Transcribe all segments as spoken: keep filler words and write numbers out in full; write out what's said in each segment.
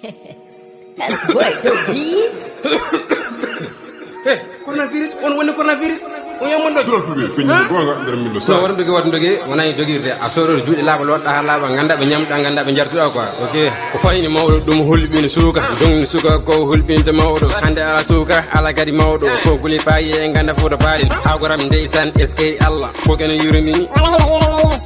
That's what the beat. Hey, coronavirus, on woni coronavirus? O yamon dogi. Dura fuɓe, feñi ko nga nder min do. So waɗa dogi, waɗa dogi, wona e dogirde. A soɗo juuɗe laaɓa, loɗɗa ha laaɓa, ganda ɓe ñamɗa, ganda ɓe jartuɗa quoi. Ok. Ko fayni mawɗo ɗum hulɓini suuka, dongni suuka ko hulɓinde mawɗo. Hande ala suuka, ala kadi mawɗo. Fof guli payi e ganda fof to paɗen. Hagoram ndeysan, eskey Allah. Fof kene yurmini.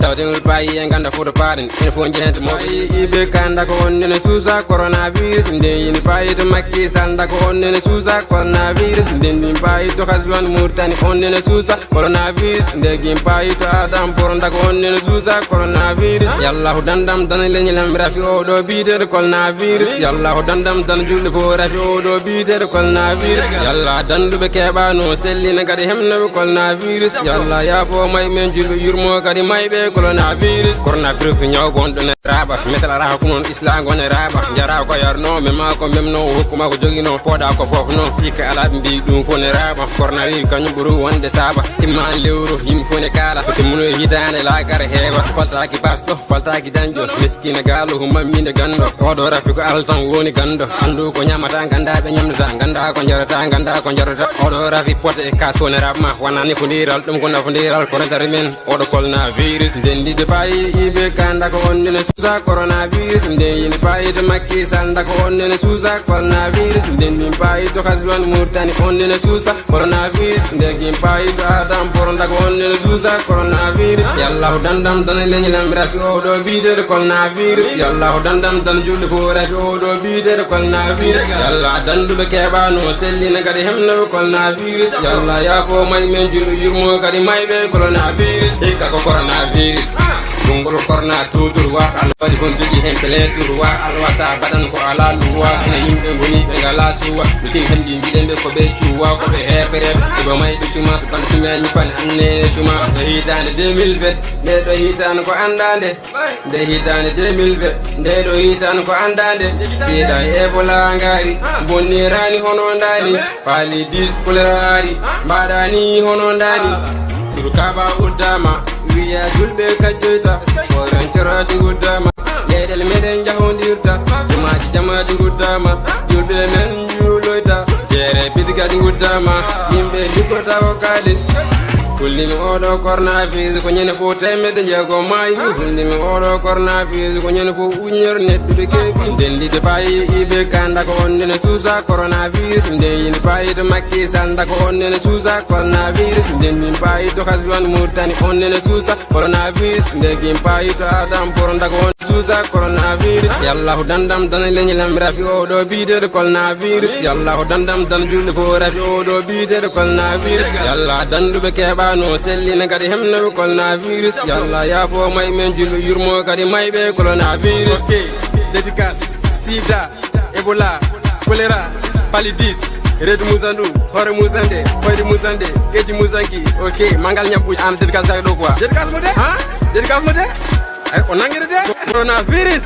Tawde ngol payi e ganda fof to paɗen. Ene fof jehente mawɓe. Iɓe kanda ko on nene suusa coronavirus. Nde yini payi to Makki Sall nda ko on nene suusa coronavirus. Nde min payi to Haswan Murtani on nene suusa coronavirus. Nde gin payi to Adam Boro nda ko on nene suusa coronavirus. Yallahu dandam dan leñi lam rafi oɗo biyeteɗo coronavirus. Yallahu dandam dan julɗo fof rafi oɗo biyeteɗo coronavirus. Yalla danduɓe keɓano sellina kadi hemnoɓe coronavirus. Yalla yaafo may men julɓe yurmo kadi mayɓe coronavirus. Coronavirus ko ñaw bonɗo ne raɓa. Metal ara ko non islam gone raɓa. Jara ko yarno, mema ko memno, hokkuma ko jogino, poɗa ko fof no. Sikka ala ɓe mbi ɗum fof ne raɓa. Coronavirus kañum ɓuru wonde saaba. Timma an lewru, yimɓe fof ne kaala. Ko timmuno e hitande laakara heewa. Faltaki pasto, faltaki dañƴo. Miskina gaalo, humma minde gando. Oɗo rafi ko Allah tan woni gando. Andu ko ñamata, ganda ɓe ñamdata, ganda ko jarata, ganda ko jarata. Oɗo rafi pote e kas fof ne raɓma. Wonani fundiral, ɗum ko nafundiral, ko rentare men. Oɗo coronavirus, nden ɗiɗo payi, iɓe kanda ko on nene suusa coronavirus, nden yimɓe payi to Makki Sall, nda ko on nene suusa coronavirus, nden min payi to Haswan Murtani, on nene suusa coronavirus, nde gin payi to Adam Boro, nda ko on nene suusa coronavirus. Yallahu dandam dan leñi lam rafi oɗo biyeteɗo coronavirus, yallahu dandam dan julɗo fof rafi oɗo biyeteɗo coronavirus, yalla danduɓe keɓano sellina kadi hemnoɓe coronavirus, yalla yaafo may men julɗo yurmo kadi mayɓe coronavirus, hikka ko coronavirus. Gongol corona tout droit, Allah waɗi kon jogi hen plein droit, Allah watta baɗan ko ala luwa, ene yimɓe goni ɓe ngala suwa, misin hemji mbiɗen ɓe ko ɓe cuwa, ko ɓe hefereɓe, ko ɓe mayɓe cuma, so tan sumeñi pan anne cuma, ɗo hitande deux mille vingt, nde ɗo hitande ko andande, nde hitande deux mille vingt, nde ɗo hitande ko andande, seeɗa e Ebola ngari, bonnirani hono ndani, paali dix kolera ari, mbaɗani hono ndani. Suru kaaba uddama, wiya julɓe kaccoyta, koran coroji guddama, leyɗele meɗen jahondirta, jamaji jamaji guddama, julɓe men juuloyta, jeere bidigaji guddama, yimɓe liggota ko kaalis. Kullimi oɗo coronavirus ko ñande fof temedde jeego maayi. Kullimi oɗo coronavirus ko ñande fof ujunere neɗɗo ɓe keeɓi. Nden ɗiɗo payi iɓe kanda ko on nene suusa coronavirus. Nden yimɓe payi to Makki Sall nda ko on nene suusa coronavirus. Nden min payi to Haswan Murtani on nene suusa coronavirus. Nde gin payi to Adam Boro nda ko on suusa coronavirus. Yallahu dandam dan leñi lam rafi oɗo biyeteɗo coronavirus. Yallahu dandam dan julɗo fof rafi oɗo biyeteɗo coronavirus. Yalla danduɓe keɓano sellina kadi hemnoɓe coronavirus. Yalla yaafo may men julɓe yurmo kadi mayɓe coronavirus. Ok, dédicace, sida, Ebola, choléra, paludisme, reedu musandu, hoore musande, koyɗe musande, geji musanki. Ok, mangal ñabbuji, an dédicace ɗo quoi. Dédicace mo de? Ha? Dédicace mo de? Ay, o nangiri de? Coronavirus.